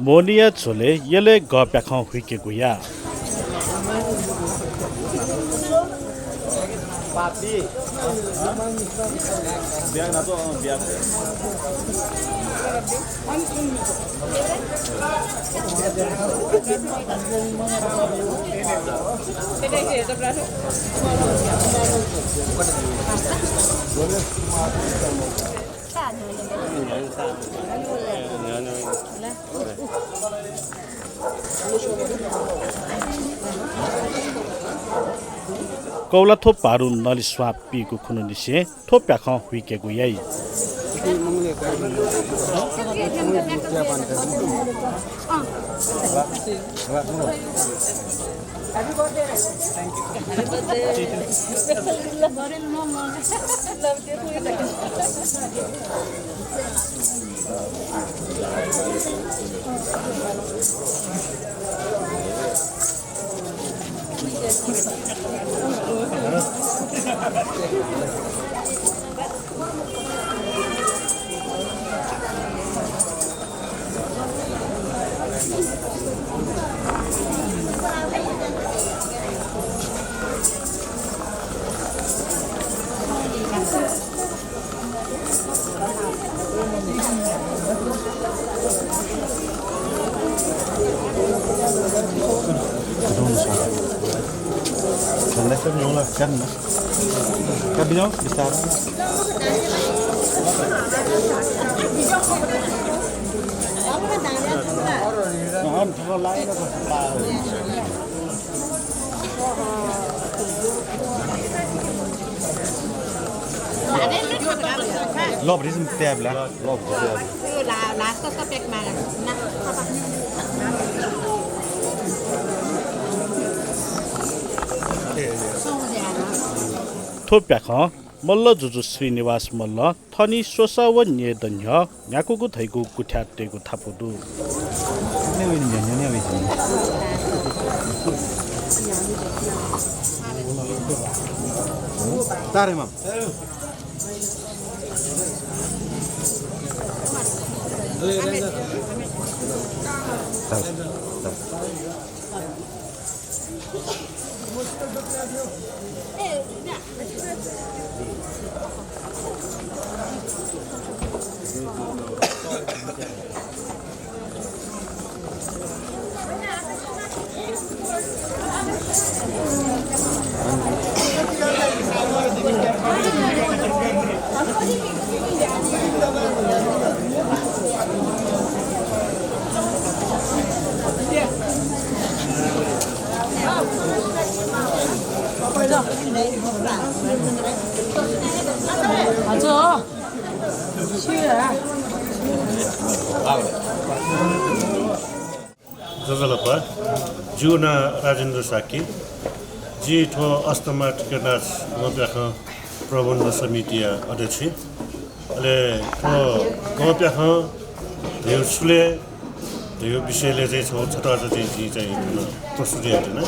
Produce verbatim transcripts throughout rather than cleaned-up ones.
मोहनीया झ्वलय् यलय् गः प्याखं हुइकेगु या। कौलाथ्व बारु नलिस्वां पीगु खुन्हुनिसें थ्व प्याखं हुइकेगु याइ। थ्व प्याखं मल्ल जुजु श्रीनिवास मल्ल थनि स्वसा व न्यय्दँ न्ह्यः न्ह्याकूगु धइगु गुथ्याः तयेगु थापु दु। तारेमाम। ज्वजलपा, जिगु नां राजेन्द्र शाक्य। जि थ्व अष्टमातृका नाच गं प्याखं प्रबन्ध समितिया अध्यक्ष। अले थ्व गं प्याखं धयागु छु ले धयागु विषयलय् चाहिँ छगू छता चाहिँ जिं चाहिँ थन प्रस्तुत यायेत्यना।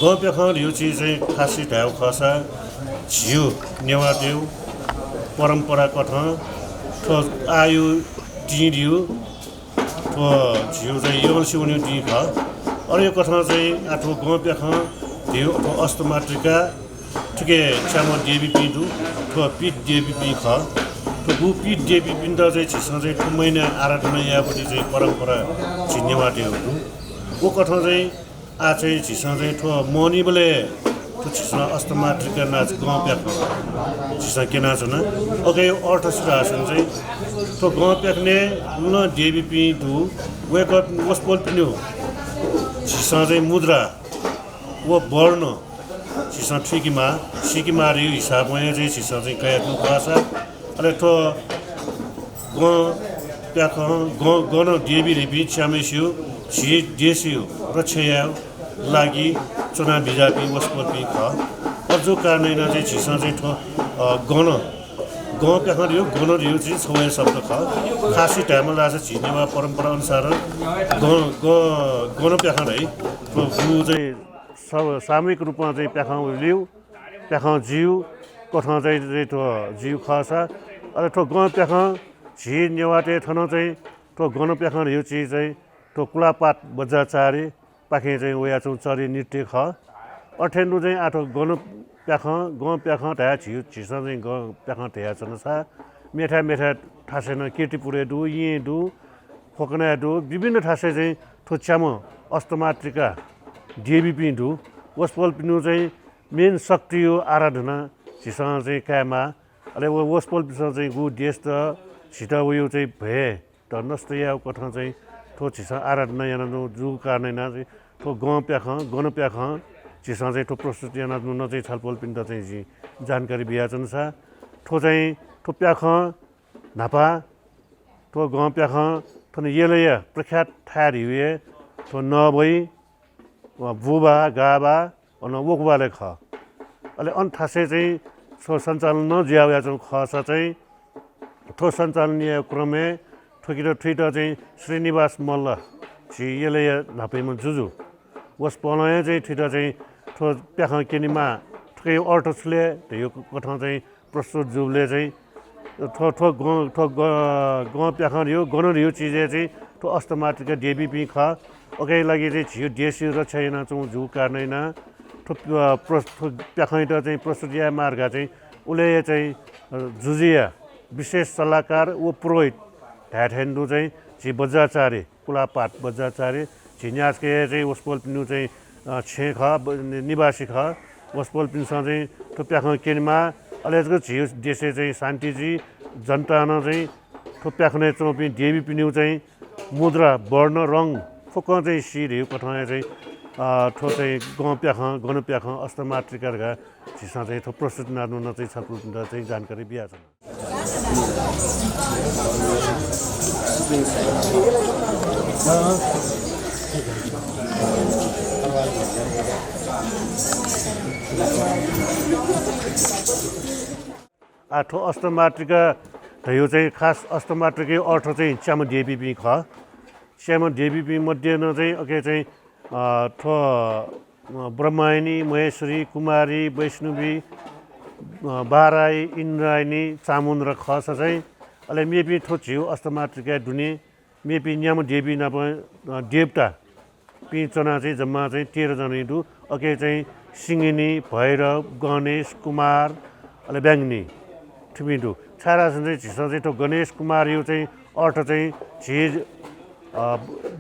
गं प्याखं धयागु चिज चाहिँ खासि धायेगु खःसा झीगु नेवाःतय्गु परम्परा कथं थ्व आःयागु दिं धयागु थ्व झीगु चाहिँ यंलसे वनीगु दिं खः। अले कथं चाहिँ आः थ्व गं प्याखं धयागु थ्व अष्टमातृका थुके च्याम्ह देवीपिं दु। थ्व पीठ देवीपिं खः। थ्व गु पीठ देवीपिन्त चाहिँ झीसं चाहिँ थ्व महिना आराधना यायेगु चाहिँ परम्परा झी नेवाःतय्गु दु। व कथं चाहिँ आः चाहिँ झीसं चाहिँ थ्व मोहनीबलय् थ्व झीसं अष्टमातृका नाच गं प्याखं झीसं क्यनाच्वना। अकया अर्थ छु धाःसा चाहिँ थ्व गं प्याखनय् नं देवीपिं दु, वय्कः वसपोलपिनिगु झीसं चाहिँ मुद्रा व वर्ण झीसं थुइकेमाः, सीकेमाः धयागु हिसाबं हे चाहिँ झीसं चाहिँ कयाच्वनागु खःसा, अले थ्व गं प्याखं, गं, गनं देवीधुरीपिं च्याम्हय्सिगु झी देशयागु रक्षा यायेगु लागि च्वना बिज्याःपिं वसपोलपिं खः। अज्याःगु कारणं यानाः चाहिँ झीसं चाहिँ थ्व, अ, गन, गं प्याखं धयागु, गन धयागु चाहिँ छगू हे शब्द खः। खासि धायेमाल धाःसा झी नेवाः परम्परा अनुसार गं, ग-, गन प्याखं धइ। थ्व गु चाहिँ स-, सामूहिक रूपं चाहिँ प्याखं ल्यू, प्याखं ज्यू, कथं चाहिँ, चाहिँ थ्व ज्यू खःसा, अले थ्व गं प्याखं झी नेवाःतय् थन चाहिँ थ्व गन प्याखं धयागु चिज चाहिँ थ्व कुलापात बज्राचार्यपाखें चाहिँ वयाच्वंगु चरी नृत्य खः। अथें तुं चाहिँ आः थ्व गन प्याखं, गं प्याखं धया झी, झीसं चाहिँ गं प्याखं धयाच्वनासा मेथाय् मेथाय् थासय् नं कीर्तिपुरय् दु, येँय् दु, खोकनाय् दु, विभिन्न थासय् चाहिँ थ्व च्याम्ह अष्टमातृका देवीपिं दु। वसपोलपिनिगु चाहिँ main शक्तिया आराधना झीसं चाहिँ कायेमाः। अले व वसपोलपिन्सं चाहिँ गु देशत झीत वयागु चाहिँ भयत नष्ट यायेगु कथं चाहिँ थ्व झीसं आराधना यानाच्वंगु जूगु कारणं यानाः चाहिँ थ्व गं प्याखं, गन प्याखं झीसं चाहिँ थ्व प्रस्तुत यानाच्वनागु चाहिँ छलपोलपिन्त चाहिँ जिं जानकारी बियाच्वनासा थ्व चाहिँ थ्व प्याखं न्हापा थ्व गं प्याखं थन यलया प्रख्यात थाय् धइगु हे थ्व नबई, अ, बुबा, गाबा, अन वकुबालय् खः। अले अन थासय् चाहिँ थ्व सञ्चालन नं जुया वयाच्वंगु खःसा चाहिँ थ्व सञ्चालन यायेगु क्रमय् थुकित, थुइत चाहिँ श्रीनिवास मल्ल झी यलया न्हापायाम्ह जुजु वसपोलं हे चाहिँ थुइत चाहिँ थ्व प्याखं क्यनेमाः, थुकिया अर्थ छु ले धइगु कथं चाहिँ प्रस्तुत जूबलय् चाहिँ थ्व, थ्व गं, थ्व ग-, गं प्याखं धइगु, गन धइगु चिजय् चाहिँ थ्व अष्टमातृका देवीपिं खः। उकिया लागि चाहिँ झीगु देशया रक्षा यानाच्वंगु जूगु कारणं यानाः थ्व, अ, प्र-, थ्व प्याखंयात चाहिँ प्रस्तुत यायेमाः धकाः चाहिँ उलय् हे चाहिँ, अ, जुजुया विशेष सल्लाहकार व पुरोहित धाये थें तुं चाहिँ झी बज्राचार्य कुलापात बज्राचार्य, झी न्यासकय् चाहिँ वसपोलपिनिगु चाहिँ, अ, छेँ खः, ब-, नि-, निवासी खः। वसपोलपिन्सं चाहिँ थ्व प्याखं क्यनेमाः, अले जक झी देशय् चाहिँ शान्ति जुइ, जनतां नं चाहिँ थ्व प्याखनय् च्वंपिं देवीपिनिगु चाहिँ मुद्रा, वर्ण, रंग फुक्कं चाहिँ सी धइगु कथं हे चाहिँ, अ, थ्व चाहिँ गं प्याखं, गन प्याखं, अष्टमातृका धकाः झीसं चाहिँ थ्व प्रस्तुत यानाच्वनागु चाहिँ छलपोलपिन्त चाहिँ जानकारी बियाच्वना। आः थ्व अष्टमातृका धइगु चाहिँ खास अष्टमातृकाया अर्थ चाहिँ च्याम्ह देवीपिं खः। च्याम्ह देवीपिं मध्ये नं चाहिँ अके चाहिँ, अ, थ्व, अ, ब्रह्मायणी, महेश्वरी, कुमारी, वैष्णवी, अ, वाराही, इन्द्रायणी, चामुण्डा खःसा चाहिँ अले मेपिं थ्व झीगु अष्टमातृकाय् दुने मेपिं न्याम्ह देवी नाप, अ, देवतापिं च्वनाः चाहिँ जम्मा चाहिँ तेह्र जन दु। अके चाहिँ सिंहिनी, भैरव, गणेश, कुमार, अले ब्याङ्गिनी थुपिं दु। छाय्धाःसा चाहिँ झीसं चाहिँ थ्व गणेश कुमारया चाहिँ अर्थ चाहिँ झी, अ,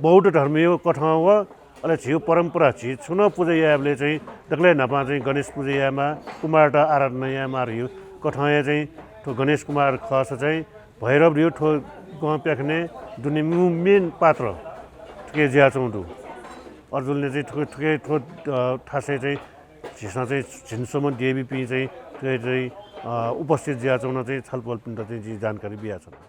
बौद्ध धर्मया कथं व अले झीगु परम्परा झी छुं नं पुजा यायेबलय् चाहिँ दकलय् न्हापां चाहिँ गणेश पुजा यायेमाः, कुमारत आराधना यायेमाः धइगु कथं हे चाहिँ थ्व गणेश कुमार खःसा चाहिँ भैरव धइगु थ्व गं प्याखनय् दुने मू main पात्र थुके जुयाच्वंगु दु। अर्जुनले चाहिँ थुके, थुके थ्व, अ, थासय् चाहिँ झीसं चाहिँ झिंस्वम्ह देवीपिं चाहिँ थुके चाहिँ, अ, उपस्थित जुयाच्वंगु चाहिँ छलपोलपिन्त चाहिँ जिं जानकारी बियाच्वना।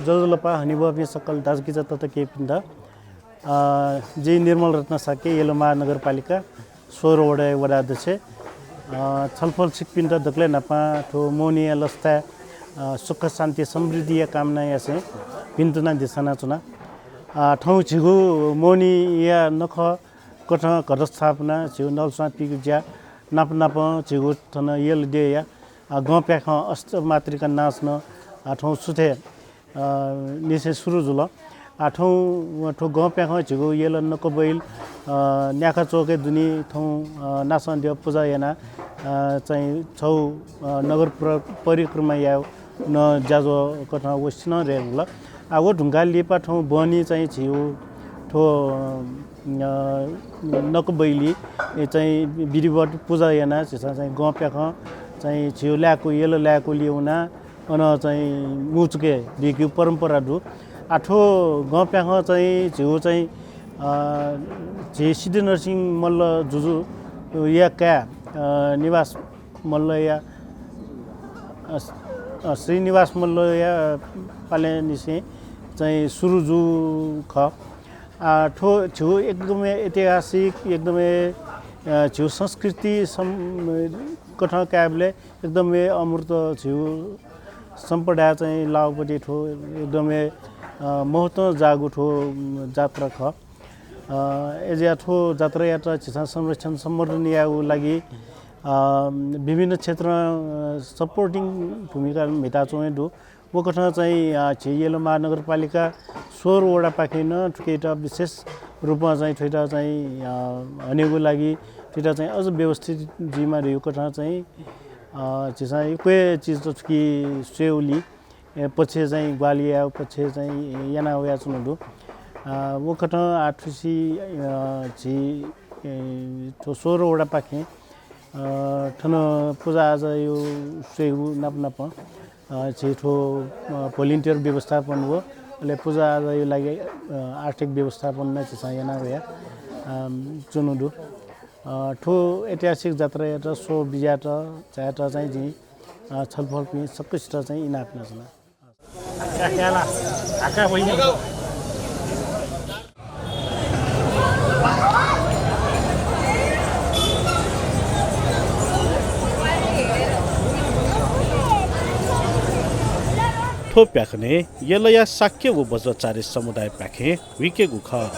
ज्वजलपा हनेबहःपिं सकल दाजुकिजा तताकेहेँपिन्त, अ, जि निर्मल रत्न शाक्य, यल महानगरपालिका सोह्र वडाया वडा अध्यक्ष। अ, छलफल छिकपिन्त दकलय् न्हापां थ्व मोहनीया लसताय्, अ, सुख शान्ति समृद्धिया कामना यासें भिन्तुना देछानाच्वना। अ, थौं झीगु मोहनीया नखः कथं घटस्थापना, झीगु नलस्वां पीगु ज्या नाप नापं झीगु थन यल देय्‌या, अ, गं प्याखं अष्टमातृका नाच नं, अ, थौं सुथय्, अ, निसें सुरु जुल। आः थौं थ्व गं प्याखं झीगु यल नकबैल, अ, न्याखा च्वःके दुने थौं, अ, नासं द्यः पुजा यानाः, अ, चाहिँ छगू, अ, नगर प्र-, परिक्रमा यायेगु नं ज्याझ्वः कथं व सिन्हः दयेधुंकल। आः व धुंकाः लिपा थौं बहनी चाहिँ झीगु थ्व, अ, नकबैलय् चाहिँ विधिवत पुजा यानाः झीसं चाहिँ गं प्याखं चाहिँ झीगु लाय्‌कू, यल लाय्‌कूलिइ वनाः अन चाहिँ मुचुके बीकीगु परम्परा दु। आः थ्व गं प्याखं चाहिँ झीगु चाहिँ, अ, झी सिद्धिनरसिंह मल्ल जुजुया काय्, अ, निवास मल्लया, अ, अ, श्रीनिवास मल्लया पालय्‌निसें चाहिँ सुरु जूगु खः। आः थ्व झीगु एकदमै ऐतिहासिक, एकदमै, अ, झीगु संस्कृति सम-, कथं कायेबलय् एकदमै अमूर्त झीगु सम्पदा चाहिँ लाःगुपति थ्व एकदमै, अ, महत्त्वं जाःगु थ्व, उम्, जात्रा खः। अ, अय्‌जुयाः थ्व जात्रायात झीसं संरक्षण संवर्धन यायेगु लागि, अ, विभिन्न क्षेत्रं, अ, supporting भूमिका म्हिताच्वंगु दु। व कथं चाहिँ, अ, झी यल महानगरपालिका सोह्र वडापाखें नं थुकियात विशेष रूपं चाहिँ थुकियात चाहिँ, अ, हनेगु लागि थुकियात चाहिँ अझ व्यवस्थित जुइमाः धइगु कथं चाहिँ, अ, झीसं यक्व हे चिजत थुकी स्वयेगुलिइ, ए, पक्षय् चाहिँ ग्वाहालि यायेगु पक्षय् चाहिँ याना वयाच्वंगु दु। अ, व कथं आः थुसी, अ, झी, ए, थ्व सोह्र वडापाखें, अ, थन पुजाआजाया स्वयेगु नाप नापं, अ, झी थ्व, अ, volunteer व्यवस्थापन व अले पुजाआजाया लागि, अ, आर्थिक व्यवस्थापन नं झीसं याना वया, अ, च्वंगु दु। अ, थ्व ऐतिहासिक जात्रायात स्वः बिज्यात झायेत चाहिँ जिं, अ, छलफलपिं सकसित चाहिँ इनाप यानाच्वना। थ्व प्याखनय् यलया शाक्य व वज्राचार्य समुदायपाखें हुइकेगु खः।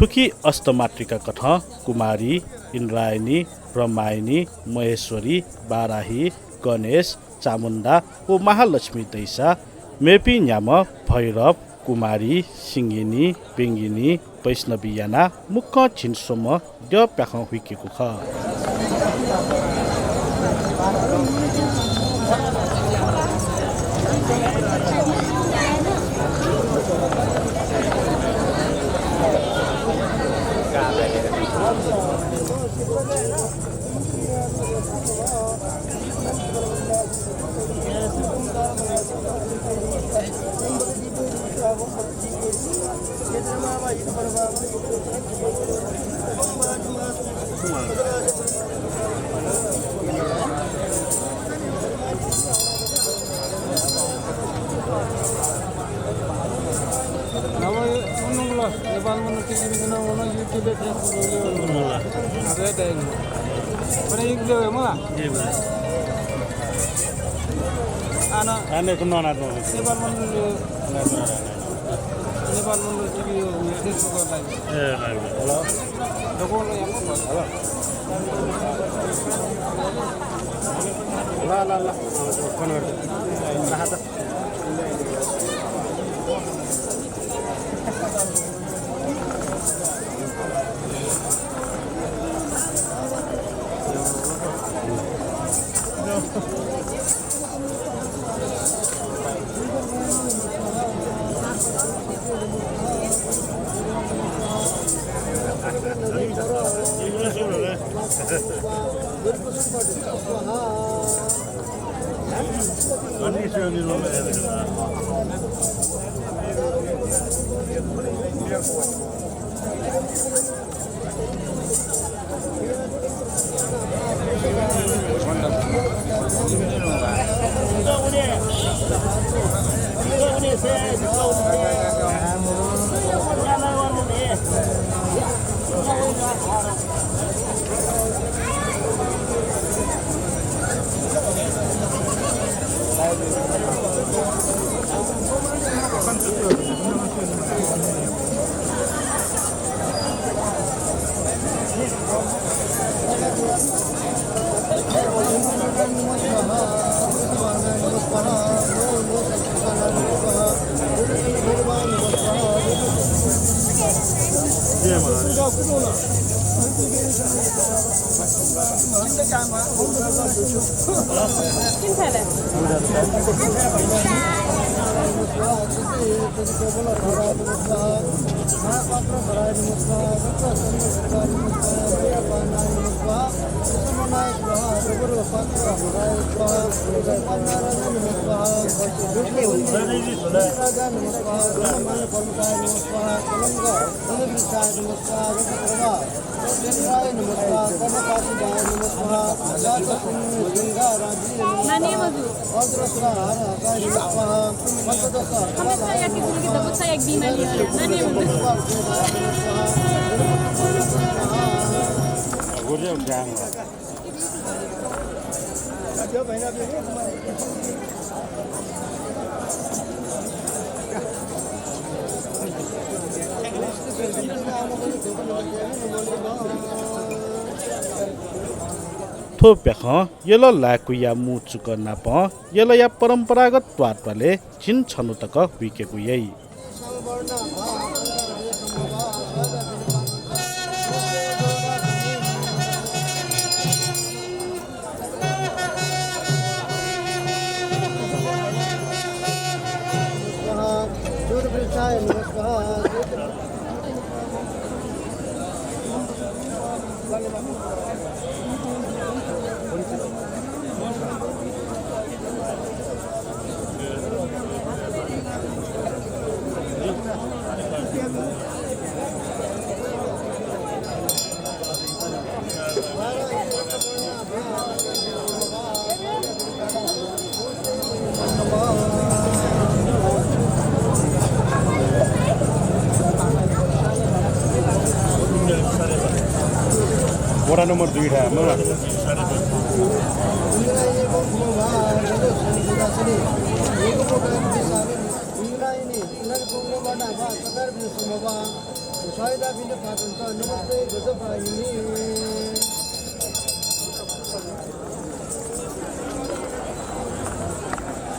थुकी अष्टमातृका कथं कुमारी, इन्द्रायणी, ब्रह्मायणी, महेश्वरी, बाराही, गणेश, चामुण्डा व महालक्ष्मी दइसा मेपिं न्याम्ह भैरव, कुमारी, सिंहिनी, बिंगिनी, वैष्णवी यानाः मुक्कं झिंस्वम्ह द्यः प्याखं हुइकेगु खः। नेपाल मण्डल टिभी नं वना, YouTube, Facebook ले वना। अरे दाइ। मने एक जगह मला। आना। आने कुन ना ना। नेपाल मण्डल, नेपाल मण्डल टिभी Facebook ला। ए, लाइभ। हेलो। हेलो। ल, ल, ल। फोन गर्छु। राख त। थ्व प्याखं यल लाय्‌कुया मू चुक नाप यलया परम्परागत त्वाःत्वालय् झिंछन्हु तक हुइकेगु याइ। वडा नम्बर दुई थाय्, ममा।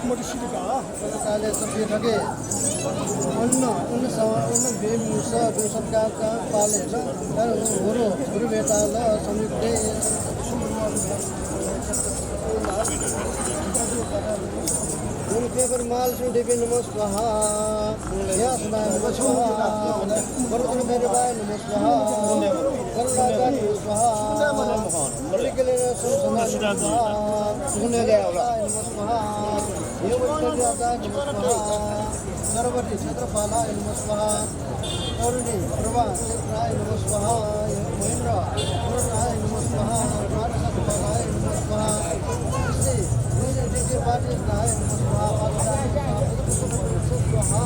मधुसूदन काले सफे थके। अन्न, अन्न स-, अन्न बे मुस, बे सत्कार का पाले न, तर गुरु, गुरु बेताल संयुक्ते। गुरु पेपर माल सुन देवी नमः स्वाहा। या सदाय नमः स्वाहा। वरदन भैरवाय नमः स्वाहा। वरदाय नमः स्वाहा। वरदकले नमः स्वाहा। स्वाहा। हे वैष्णवराजाय नमः स्वाहा। सरस्वती क्षेत्रपालाय नमः स्वाहा। तरुणी प्रभा क्षेत्राय नमः स्वाहा। महेन्द्र पुरताय नमः स्वाहा। राजक्षेत्रपालाय नमः स्वाहा। श्री वीर दिव्य पाटीदाय नमः स्वाहा। स्वाहा।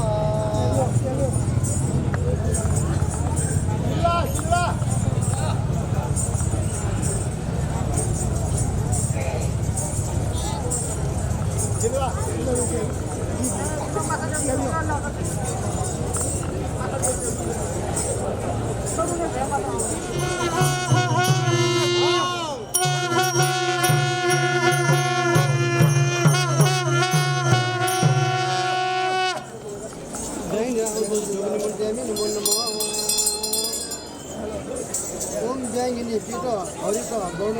ओम ज्याङ्गिनी पीत हरित वर्ण।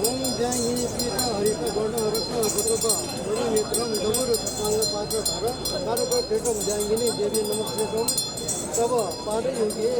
ओम ज्याङ्गिनी पीत हरित वर्ण रत्न बटुक वर्ण नेत्रम डमरू छत्रांग पात्र धर कारक कृतम ज्याङ्गिनी देवी नमस्कृतम तव पादयुगे।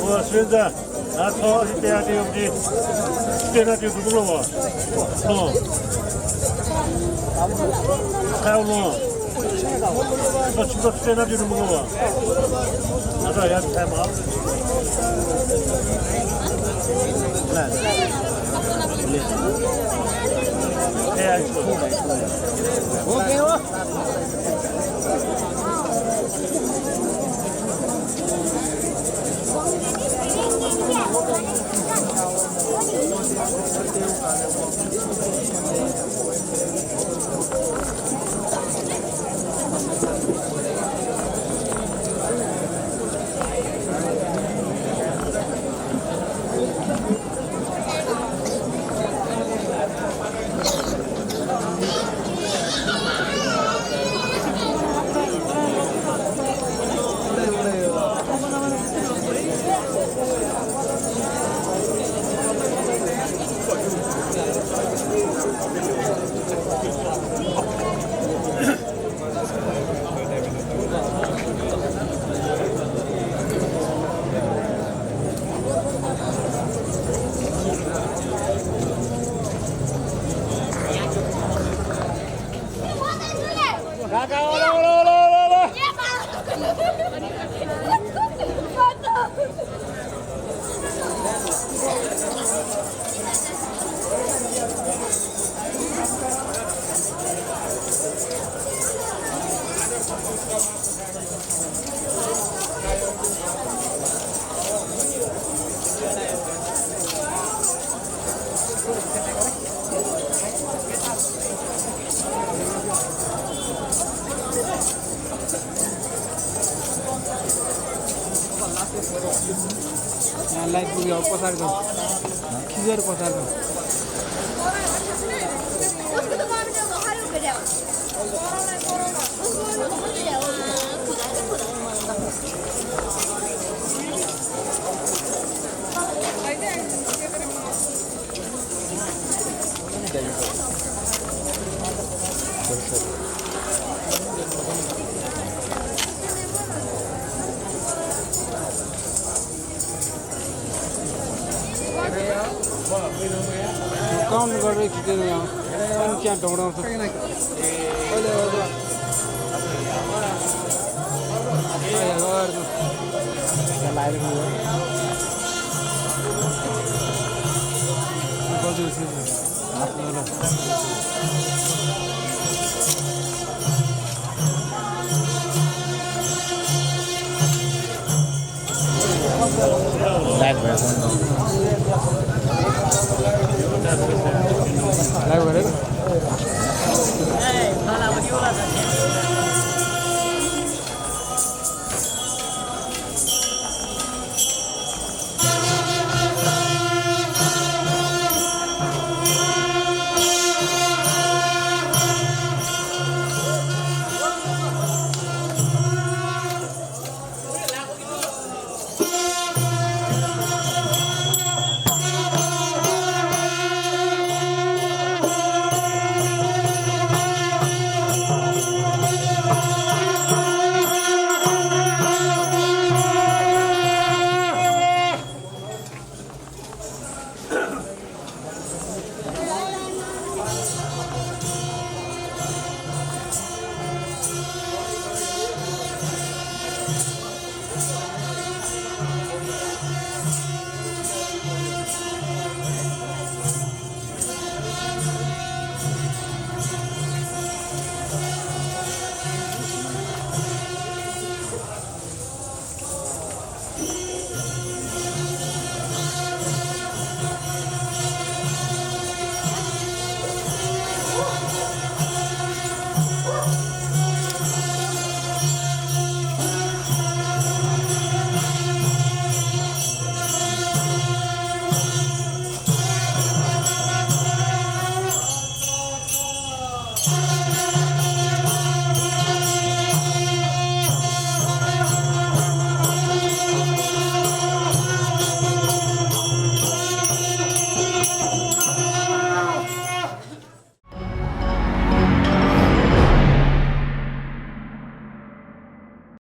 व सुरेन्द्र, आ, थः अझ तयार जुइ, अझ तयार जुइ दुबलय् व। अँ। खाय् व। अझ छिकपिन्त तयार जुइ दुबलय् व। अझ यात खाय् माः। ए, आइसु। OK हो। यहाँ light पुग्यो, पसार गर्नु। खिचेर पसार गर्नु। Count गर्दै खिचेर यहाँ। अनि त्यहाँ ढौडाउँछ। Live version।